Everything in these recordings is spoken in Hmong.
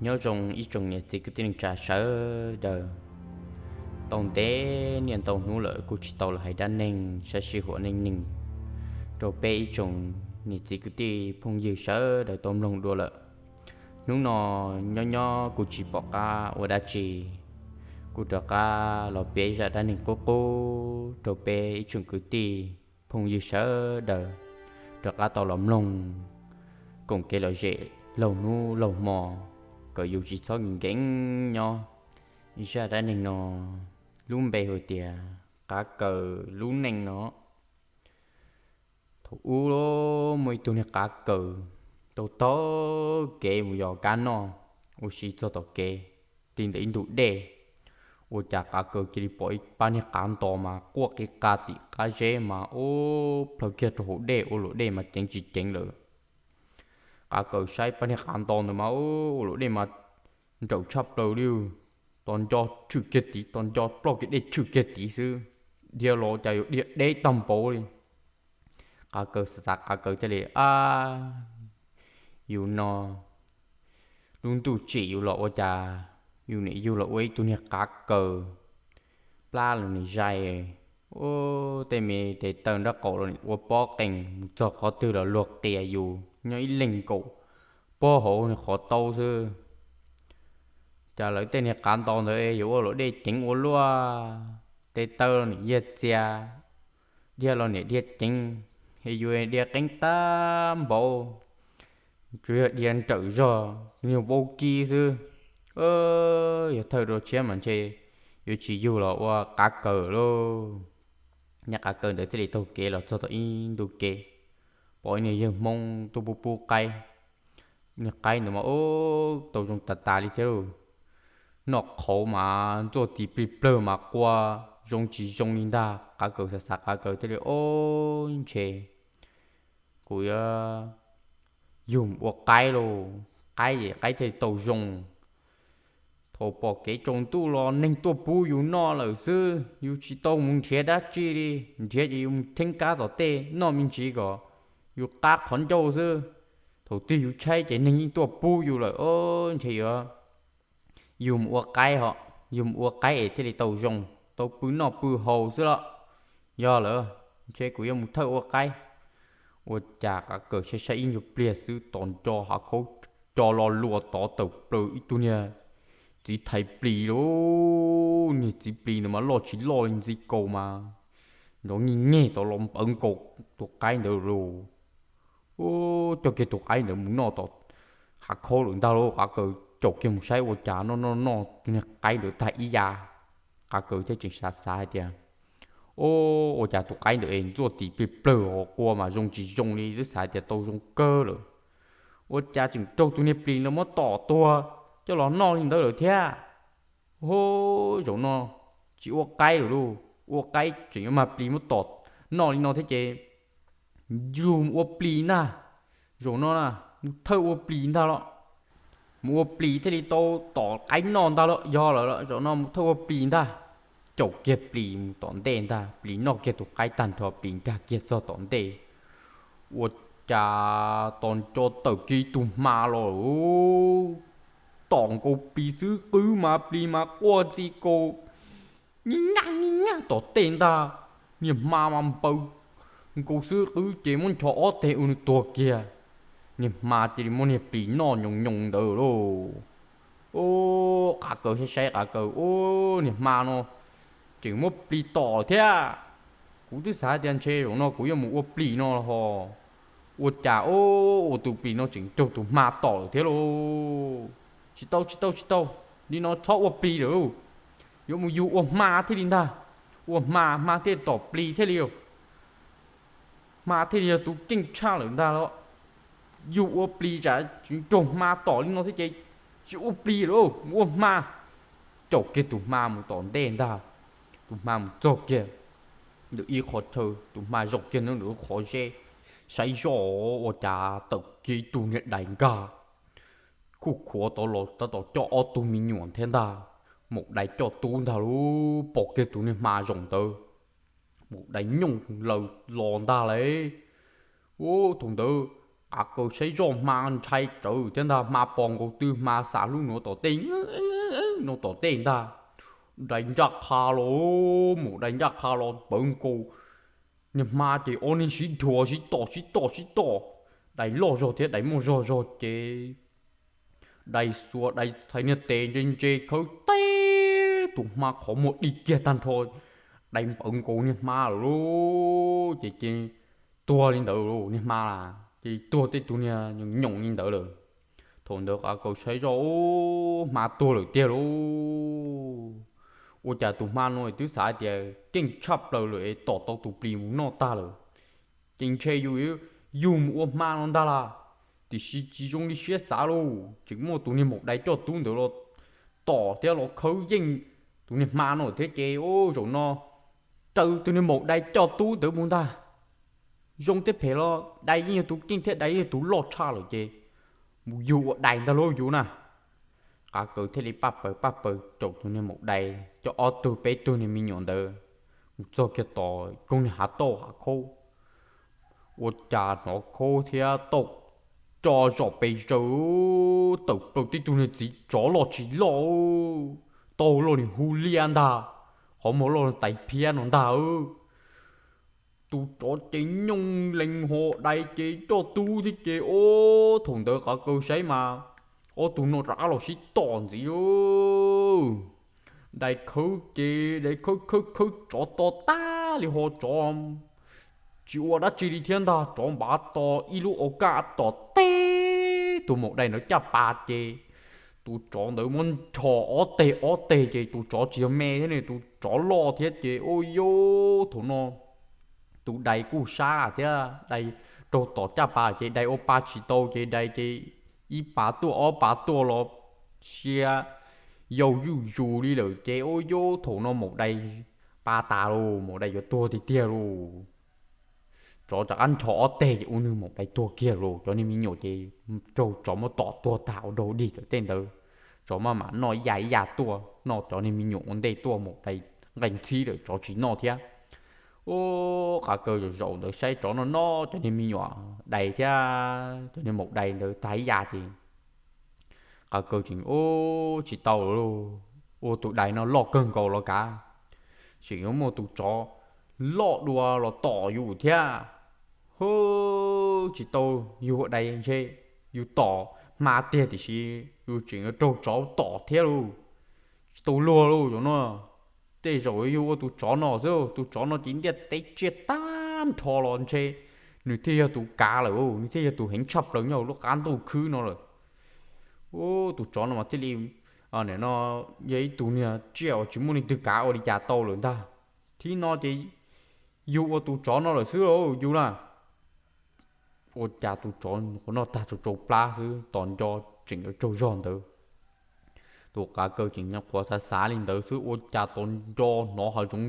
Nyob zoo ib tsoom niam txiv kwv tij neej tsa sawv daws. Tau ntev niaj ntau hnub lawm kuj tsis tau los hais dab neeg saib sij huam neej neeg rau peb ib tsoom niam txiv kwv tij phooj ywg sawv daws tau mloog dua lawm. Hnub no nyob nyob kuj tsis pom qab ua dab tsi, kuj rov qab los piav ib zaj dab neeg qub qub rau peb ib tsoom kwv tij phooj ywg sawv daws rov qab tau los mloog koom kev lom zem laug hnub laug hmo, kom yus tsis txhob nkees nkees nyob. Zaj dab neeg no lub npe hu tias Qav Kaws lub neej no. Thaum ub muaj ib tug niag qav kaws tau taug kev mus yos kab noj, ua si txog tom kev, ti ntawm ib ntug dej, ua cas qav kaws cia li pom ib pab niag qav nto mas quaj qi qa tim qab zeb mas ub plhaw kiag rau hauv dej, ua luam dej mas ceev tsis ceev lawm. Qav kaws saib pab niag qav nto ntawd mas ua luam dej mas nrawm tshaj plaws li, tos nco tshwm kiag tid, tos nco ploj kiag dej tshwm kiag tid xwb, dhia los cas yuav dhia deb tag npaum li. Qav kaws xav xav qav kaws thiaj li, ab, yus no lub ntuj tsim yus los ua cas yus niam yug los ua ib tug niag qav kaws, plab los nim zais, ub, tej me tes taw nraub qaum los nim ua pob qees, mus txog qhov twg los luag qias yus nyob ib leeg nkaum pob hauv qhov taub xwb. Cas lawv tej niag qav nto ntawd yuav ua luam dej ceev ua luaj, tes taw los nim yiag txias, dhia los nim dhia ceev, es yus dhia qeeb tag npaum, tsuas yog dhia nrawm zog niag vau ki xwb. Yog thawj rau tshiab mas ntshe yuav tsis yug los ua qav kaws lauj. Niag qav kaws ntawd thiaj li taug kev los txog tom ib ntu kev, pom ib niag yawg Hmoob tuaj pub pub qaib. Niag qaib ntawd mas ub tau zoo tas tas li thiab lauj. Noj qhauv mas ntxuaj tis plig plawg mas qua zoo tsis zoo li ntag. Qav kaws xav xav qav kaws thiaj li, ob, ntshe kuv yuav yug mus ua qaib lauj, qaib es qaib thiaj li tau zoo. Thaum pom kev tsaus ntuj los neeg tuaj pub yus noj lawm xwb, yus tsis tau mus nrhiav dab tsi li, nrhiav ces yus mus theeb kab tom tej noj me ntsis kom yus qab qhov ncauj xwb. Thaum twg yus tshaib ces neeg yeej tuaj pub yus lawm, ob, ntshe yuav yug mus ua qaib hos, yug mus ua qaib es thiaj li tau zoo, tau pw noj pw haus xwb los. Yog lawm, ntshe kuv yuav mus thawj ua qaib. Ua cas qav kaws saib saib ib nyuag pliag xwb tos nco hav khaub co lo lua tod tawm plaws ib tug niag txiv thais plis lauj. Niag txiv plis ntawd mas loj tsis loj li ntxiv kaus mas nrov nyig nyeg tod los npawv nkaus tus qaib ntawd lauj. Ub, coj kiag tus qaib ntawd mus noj tom hav khaub lawm ntag lauj. Qav kaws caum kiag mus saib ua cas noj noj noj tus niag qaib ntawd tag ib yam. Qav kaws thiaj tseem xav xav hais tias, ub, ua cas tus qaib ntawd es ntxuaj tis plig plawg hos qua mas zoo tsis zoo li, twb xav hais tias tau zoo kawg lawm, ua cas tseem raug tus niag plis ntawd muab tom tuag coj los noj li ntawd lawm thiab. Hu, zaum no tsis ua qaib lawm lauj, ua qaib tseem yuav mag plis muab tom noj li no thiab ces yug mus ua plis ntag. Zaum no na, mus thawj ua plis ntag los. Mus ua plis thiaj li tau tom qaib noj ntag los, yog lawm, zaum no mus thawj ua plis ntag. Caum kiag plis mus tom ntej ntag, plis noj kiag tus qaib tag nrho plis nkag kiag txog tom ntej. Ua cas tos nco tawm kiag ib tug hma los, tom nkaus plis xwb qwb mas plis mas quaj txi kaus, nyij nyaj nyij nyaj tom tej ntag. Niag hma mas npaws nkaus xwb qwb ces muab nchos ob teg ua nws tuag kiag. Niag hma cia li muab niag plis noj nyoos nyoos ntawd lauj. Ub, qav kaws saib saib qav kaws, ub, niag hma no tseem muab plis tom thiab. Kuv twb xav tias ntshe zaum no kuv yuav mus ua plis no los ho, ua cas ub, ua tus plis no tseem raug tus hma tom lawm thiab lauj. Tsis tau tsis tau tsis tau, li no txhob ua plis lawm lauj, yuav mus yug ua hma thiaj li ntag. Ua hma hma thiaj tom plis thiaj li, hma thiaj li yog tus keej tshaj lawm ntag los. Yug ua plis tsam tseem raug hma tom li no thiab ces tsis ua plis lawm, mus ua hma. Caum kiag tus hma mus tom ntej ntag. Tus hma mus txog kiag ntawm ib qho chaw, tus hma zaum kiag ntawm lub qhov zeb, saib zoj ua cas tawm kiag ib tug niag dais nkag khuj khuav tod los tab tom coj ob tug me nyuam thiab ntag. Maum dais coj tub ntag lauj, pom kiag tus niag hma zaum ntawd, maum dais nyooj laws los ntag lauj. Ub, thaum ntawd Qav Kaws saib zoj hma ntshai tsawv thiab ntag, hma pos nkaus twg hma xav hlub nuav tom tej, nuav tom tej ntag. Dai ncaj qha los, mus dai ncaj qha los pawv nkaus. Niag hma ces ob niag sib dhuav sib tom sib tom sib tom, dai loj zog thiab dai muaj zog zog ces dai xuas dai txhais niag tes ntse ntse khawb teb, tus hma qhov muag dig kiag tag nrho, dai npawv nkaus niag hma lawm lauj. Ces ces tuag li ntawd niag hma, ces tuag tej tug niag nyoos li ntawd lawm. Thaum ntawd Qav Kaws saib zoj, hma tuag lawm tiag lauj. Ua cas tus hma no twb xav hais tias keej tshaj plaws lawm es tom tau tus plis mus noj tag lawm, ces ntshe yus yug mus ua hma no ntag las. Tiam sis tsis zoo li siab xav lauj, tseem muaj tus niag maum dais coj tub ntawd los tom thiab los khawb yeej tus niag hma no thiab ces, ua zaum no raws tus niag maum dais coj tub ntawd mus ntag. Zoo thiab phem los dais yeej yog tus keej thiab dais yeej yog tus loj tshaj lawm ces mus yug ua dais ntag lauj yus na. Qav Kaws thiaj li paj paws paj paws caum tus niag maum dais coj ob tug peb tug niag me nyuam ntawd mus txog kiag tom koog niag hav tauj hav khaub. Ua cas hnov khaub thiab tauj co zom pes zaws, tawm plaws tib tug niag txiv tsov loj tsis loj, taug loj li hu liab ntag, qhov muag loj li tais phiab no ntag. Tus tsov ces nyooj lees ho dais ces coj tub thiab ces, o, thaum ntawd Qav Kaws saib mas ob tug no rov qab los sib tom ntxiv. Dais khawb ces dais khawb khawb khawb tsov to tag li ho tsov tsis ua dab tsi li thiab ntag, tsov npav to ib lub au kaj tom teb tus maum dais ntawd caj pas ces tus tsov ntawd muab nchos ob teg ob teg ces tus tsov tsis yog me thiab ne, tus tsov loj thiab ces, ua yus thaum no tus dais kuj sab thiab, dais raug tom caj pas ces dais ua pa tsis tau ces dais ces ib pas tuaj ob pas tuaj los sia yau zuj zus li lawm ces, ua yus thaum no maum dais pa tas lauj, maum dais yuav tuag tiag tiag lauj. Tsov rov qab nchos ob teg ces ua nws maum dais tuag kiag lauj. Cov niag me nyuam ces raug tsov muab tom tuag tag ua dog dig tawm tej ntawd. Tsov maj mam noj ib yam ib yam tuaj, noj cov niag me nyuam ua ntej tuaj, maum dais nqaij ntxhib lawm tsov tsis noj thiab. Ub, Qav Kaws zaum zaum ntawd saib tsov noj noj cov niag me nyuam dais thiab cov niag maum dais ntawd tag ib yam ces Qav Kaws tseem, ub, tsis tau lawm lauj, ua tus dais no loj kawg nkaus los kav, tseem yuav muaj tus tsov loj dua los tom yus thiab. Hwb, tsis tau, yus ua dais ntshe yus tom hma tiag tiam sis yus tseem yuav raug tsov tom thiab lauj. Tsis tau luag lauj, zaum no tej zaum yus ua tus tsov no xwb, tus tsov no ces ntiaj teb tsiaj tag nrho los ntshe nws thiaj yog tus kav lawm, nws thiaj yog tus heev tshaj plaws nyob hauv lub qab ntuj khwb no lawm. Ub, tus tsov no mas thiaj li, no yog ib tug niag tsiaj uas tsis muaj leej twg kav ua li cas tau lawm ntag. Thib no ces yus ua tus tsov no lawm xwb lauj yus na. Ua cas tus tsov qhuav noj tag tsaus tsaus plab xwb, tos nco tseem yuav tsaug zog ntawd. Tus Qav Kaws tseem nyob qhuav xav xav li ntawd xwb ua cas tos nco hnov hav zoov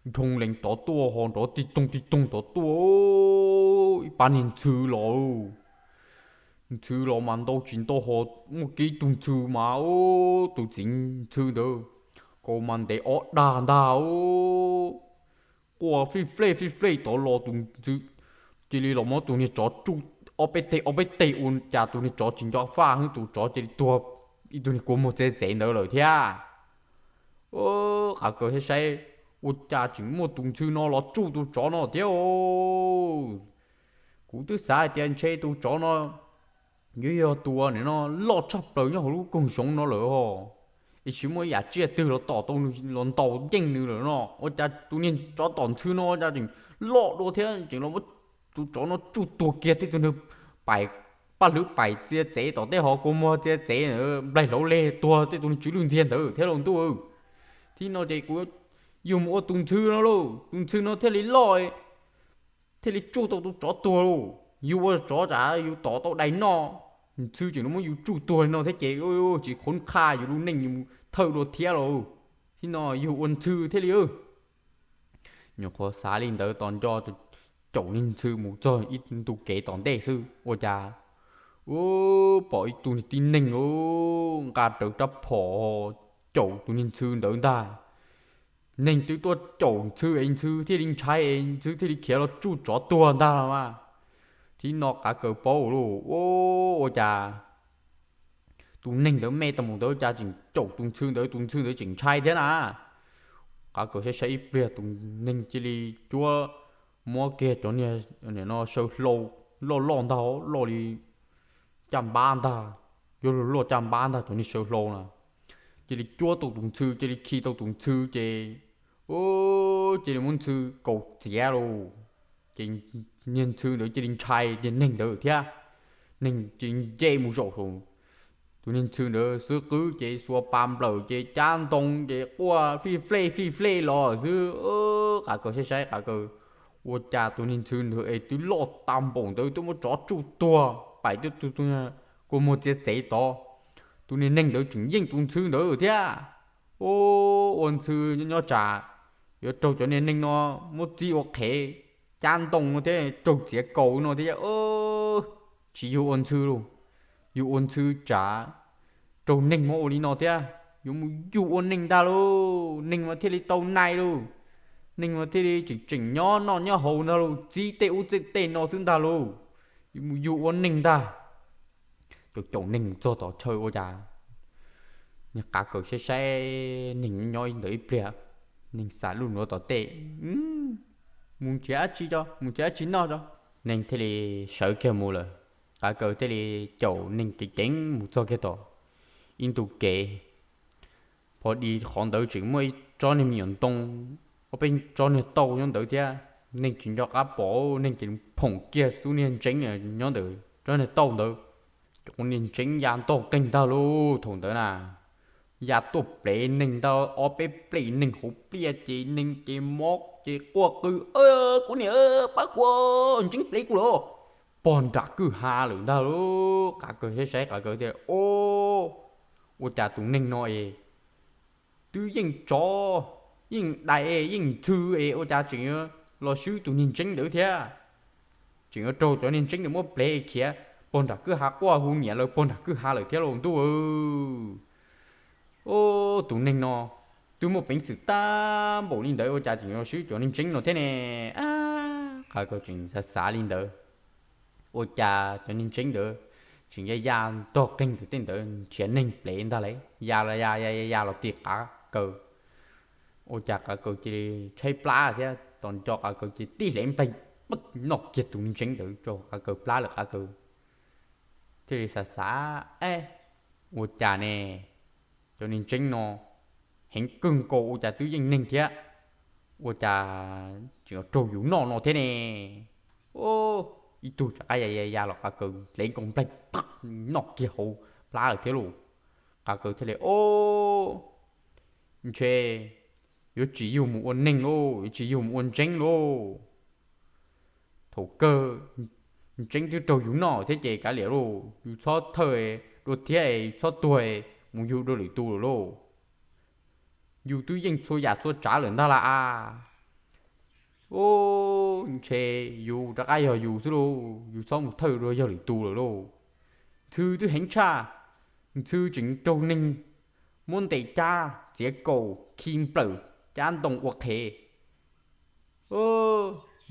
nroo lees tod tuaj ho nrov tig toog tig toog tod tuaj, ib pab niag ntxhw los. Ntxhw los mas ntau tsis ntau ho muaj kiag ib tug ntxhw mas, ub, tus txiv ntxhw ntawd kaus mas ntev ob dag ntag. Quaj flij flej flij flej tod los tus ntxhw cia li los muab tus niag tsov tsuj ob peb teg ob peb teg ua cas tus niag tsov tsis nco faj, tus tsov cia li tuag ib tug niag kua muag txiav txev ntawd lawm thiab. Qav Kaws thiaj saib, ua cas tseem muaj tus ntxhw no los tsuj tus tsov no thiab. Kuv twb xav hais tias ntshe tus tsov no yuav yog tus no loj tshaj plaws nyob hauv lub koog zoov no lawm ho, es tsis muaj ib yam tsiaj twg los tom tau nws los ntaus yeej nws lawm no. Ua cas tus niag tsov tom ntxhw no ua cas tseem loj dua thiab tseem los muab tus tsov no tsuj tuag kiag tej tug niag paj hlwb pais txiav txev tom tej ho kua muag txiav txev nplaig hlauv leg tuag tej tug niag tswv lwj ntxiag ntawd thiab lauj ntuj. Thib no ces kuv yug mus ua tus ntxhw no lauj, tus ntxhw no thiaj li loj thiaj li tsuj tau tus tsov tuag lauj. Yus ua tsov tsam yus tom tau dais noj, ntxhw tseem los muab yus tsuj tuag li no thiab ces tsis khov qha yus lub neej yus mus thawj dua thiab lauj. Thib no yug ua ntxhw thiaj li nyuam qhuav xav li ntawd tos nco caum niag ntxhw mus txog ib ntu kev tom ntej xwb ua cas, ub, pom ib tug niag tib neeg nqa rawv rab phom caum tus niag ntxhw ntawd ntag. Neeg twb tuaj caum ntxhw es ntxhw thiaj li ntshai es ntxhw thiaj li khiav los tsuj tsov tuag ntag los mas. Thib no qav kaws paub lauj, ua cas tus neeg ntawd me tau mus ntawd ua cas tseem caum tus ntxhw ntawd, tus ntxhw ntawd tseem ntshai thiab na. Qav kaws saib saib ib pliag tus neeg cia li cuab, muab kiag cov niag no saw hlau loj loj ntag, loj li caj npab ntag, yuav luag luaj caj npab ntag cov niag saw hlau na. Cia li cuab tau tus ntxhw, cia li khi tau tus ntxhw ces, cia li muab ntxhw kaus txiav lauj. Ces niag ntxhw ntawd cia li ntshai tias neeg ntawd thiab, neeg cia li nce mus zaum saum tus niag ntxhw ntawd xwb qwb ces xuas pas nplawm ces cab ntoo ces quaj fij flej fij flej los xwb. Qav kaws saib saib qav kaws, ua cas tus niag ntxhw ntawd es twb loj tag npaum ntawd twb muab tsov tsuj tuag pais twb tu kua muag txiav txev tod, tus niag neeg ntawd tseem yeej tus ntxhw ntawd thiab. Ua ntxhw nyob tsam yuav raug cov niag neeg no muab txib ua qhev, cab ntoo no thiab raug txiav kaus no thiab, tsis yug ua ntxhw lauj, yug ua ntxhw tsam raug neeg muab ua li no thiab, yuav mus yug ua neeg ntag lauj, neeg mas thiaj li tau nais lauj, neeg mas thiaj li tseem tseem nyob noj nyob haus ntag lauj, txib tej ub txij tej no xwb ntag lauj, yuav mus yug ua neeg ntag. Caum caum neeg mus txog tom chaw ua cas, niag qav kaws saib saib neeg nyob ntawd ib pliag, neeg xav lub nuav tom tej, mus nrhiav dab tsi tso, mus nrhiav dab tsi noj tso. Neeg thiaj li sawv kiag mus lawm, qav kaws thiaj li caum neeg ceev ceev mus txog kiag tom ib ntu kev. Pho di qhov ntawd tseem muaj ib tsob niag me nyuam ntoo, ob peb tsob niag tauj nyob ntawd thiab, neeg tsis nco qab pom, neeg ces phoom kiag xub niag ntseeb nyob ntawm tsob niag tauj ntawd. Cov niag ntseeb ya ntog qeeg ntag lauj thaum ntawd na, ya tuaj plev neeg ntag, ob peb plej neeg hauv pliaj ces neeg ces mob ces quaj qw, kuv niam, pab kuv, ntseeb plev kuv lawm. Pog nram kwj ha lawm ntag lauj. Qav kaws saib saib qav kaws tias, o, ua cas tus neeg no es twb yeej tsov, yeej dais, yeej ntxhw es ua cas tseem yuav los swb tus niag ntseeb ntawd thiab, tseem yuav raug cov niag ntseeb ntawd muab plev khiav pog nram kwj ha, quaj hu niam lawv pog nram kwj ha lawm thiab lauj ntuj. Tus neeg no twb muaj peev xwm tag npaum li ntawd ua cas tseem yuav swb cov niag ntseeb no thiab ne? Qav kaws tseem xav xav li ntawd, ua cas cov niag ntseeb ntawd tseem ya ya ntog qeeg ntawm tej ntawd nrhiav neeg plev ntag lauj, ya ya ya ya los tim qav kaws. Ua cas qav kaws cia li tshaib plab thiab tos nco qav kaws cia li tib hle npleeg, noj kiag tus niag ntseeb ntawd rau qav kaws plab lawm. Qav kaws thiaj li xav xav, ua cas ne, cov niag ntseeb no heev kawg nkaus ua cas twb yeej neeg thiab, ua cas tseem raug yus noj no thiab ne? Ib tug rov qab ya ya ya los qav kaws hle nkaus npleeg, noj kiag hauv plab lawm thiab lauj. Qav kaws thiaj li, o, ntshe yuav tsis yug mus ua neeg lauj, yuav tsis yug mus ua ntseeb lauj. Thaum kawg ntseeb twb raug yus noj thiab ces kav liam lauj, yus txhob thawj dua thiab, txhob tuag, mus yug dua lwm tus lawm lauj. Yus twb yeej txhua yam txhua tsav lawm ntag lauj. Ntshe yus rov qab yog yus xwb lauj, yus txhob mus thawj dua yog lwm tus lawm lauj. Ntxhw twb heev tshaj, ntxhw tseem raug neeg muab ntes cab txiav kaus khi nplawm cab ntoo ua qhev.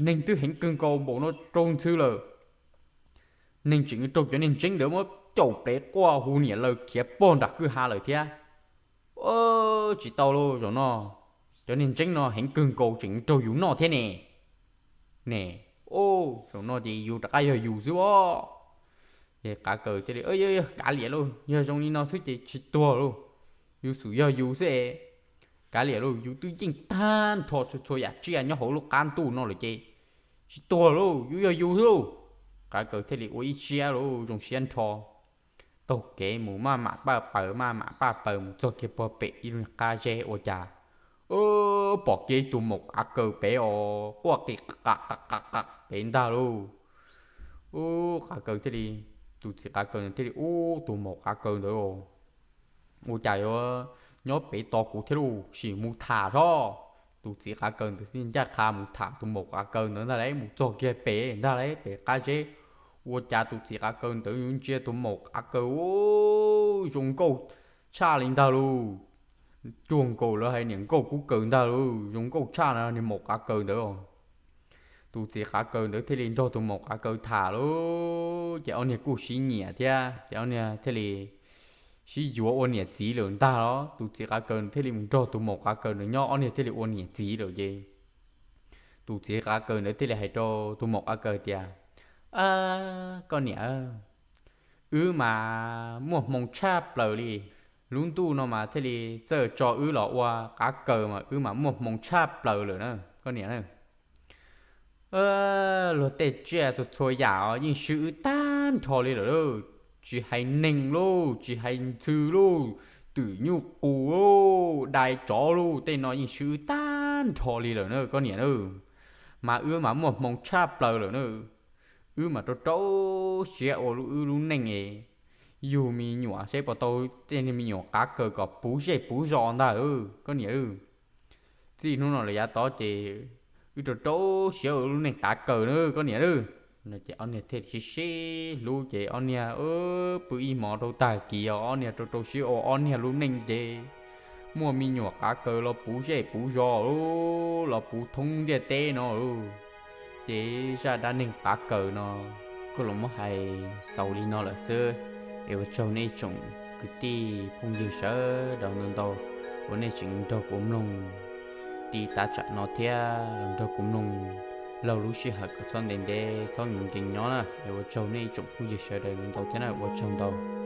Neeg twb heev kawg nkaus npaum no raug ntxhw lawm, neeg tseem raug cov niag ntseeb ntawd muab caum plev quaj hu niam lawv khiav pog nram kwj ha lawm thiab. Tsis tau lauj, zaum no cov niag ntseeb no heev kawg nkaus tseem raug yus noj thiab ne. Ne, zaum no ces yus rov qab yog yus xwb os. Ces qav kaws thiaj li, kav liam lauj, yog zoo li no xwb ces tsis tuag lauj, yus xum yog yus xwb es. Kav liam lauj, yus twb yeej tag nrho txhua txhua yam tsiaj nyob hauv lub qab ntuj no lawm ces tsis tuag lauj, yus yog yus xwb lauj. Qav kaws thiaj li ua ib siab lauj, zoo siab nrho taug kev mus maj mam paj paws maj mam paj paws mus txog kiag puag pem ib lub qab zeb ua cas pom kiag ib tug maum qav kaws pem os, quaj qi qa qa qa qa pem ntag lauj. Qav kaws thiaj li, tus txiv qav kaws thiaj li, ub, tus maum qav kaws ntawd ua cas yuav nyob pem tos kuv thiab lauj, sim mus tham seb. Tus txiv qav kaws ntawd thiaj ncaj qha mus tham tus maum qav kaws ntawd ntag lauj, mus txog kiag pem ntag lauj, pem qab zeb. Ua cas tus txiv qav kaws ntawd yuav ntsia tus maum qav kaws zoo nkauj tshaj li ntag lauj. Cuag nkaus lawv hais niam nkauj kub kaws ntag lauj, zoo nkauj tshaj na niag maum qav kaws ntawd. tus txiv qav kaws ntawd thiaj li nrog tus maum qav kaws tham lauj, ces ob niag kuj sib nyiam thiab ces ob niag thiaj li sib yuav ua niam txiv lawm ntag los tus txiv qav kaws thiaj li mus nrog tus maum qav kaws ntawd nyob, ob niag thiaj li ua niam txiv lawm ces tus txiv qav kaws ntawd thiaj li hais rau tus maum qav kaws tias, Koj niam, wb mas muaj hmoo tshaj plaws li, lub ntuj no mas thiaj li txawj tso wb los ua qav kaws mas wb mas muaj hmoo tshaj plaws lawm na koj niam na. Luag tej tsiaj txhua txhua yam os yeej swb wb tag nrho li lawm lauj, tsis hais neeg lauj, tsis hais ntxhw lauj, twm nyuj qus lauj, dai tsov lauj, tej no yeej swb wb tag nrho li lawm na koj niam na. Mas wb mas muaj hmoo tshaj plaws lawm na, wb mas rau rau siab ua wb lub neej es yug me nyuam seb puas tau tej me nyuam qav kaws kom puv zej puv zos ntag koj niam. Txij hnub no lawm yav tod ces wb rau rau siab ua lub neej qav kaws na koj niam na. No ces ob niag thiaj sib sib hlub ces ob niag pw ib hmos rau tag kis os ob niag rau rau siab ua ob niag lub neej ces muaj me nyuam qav kaws los puv zej puv zos, los puv thoob ntiaj teb no. Ces zaj dab neeg qav kaws no kuj los muab hais xaus li no lawm xwb. Es ua tsaug nej tsoom kwv tij phooj ywg sawv daws ntau ntau uas nej tseem nrog kuv mloog tib tav tsam no thiab los nrog kuv mloog laug lub sij hawm kom txhob ntev ntev txhob nkees nkees nyob na. Es ua tsaug nej tsoom phooj ywg sawv daws ntau thiab na, ua tsaug ntau.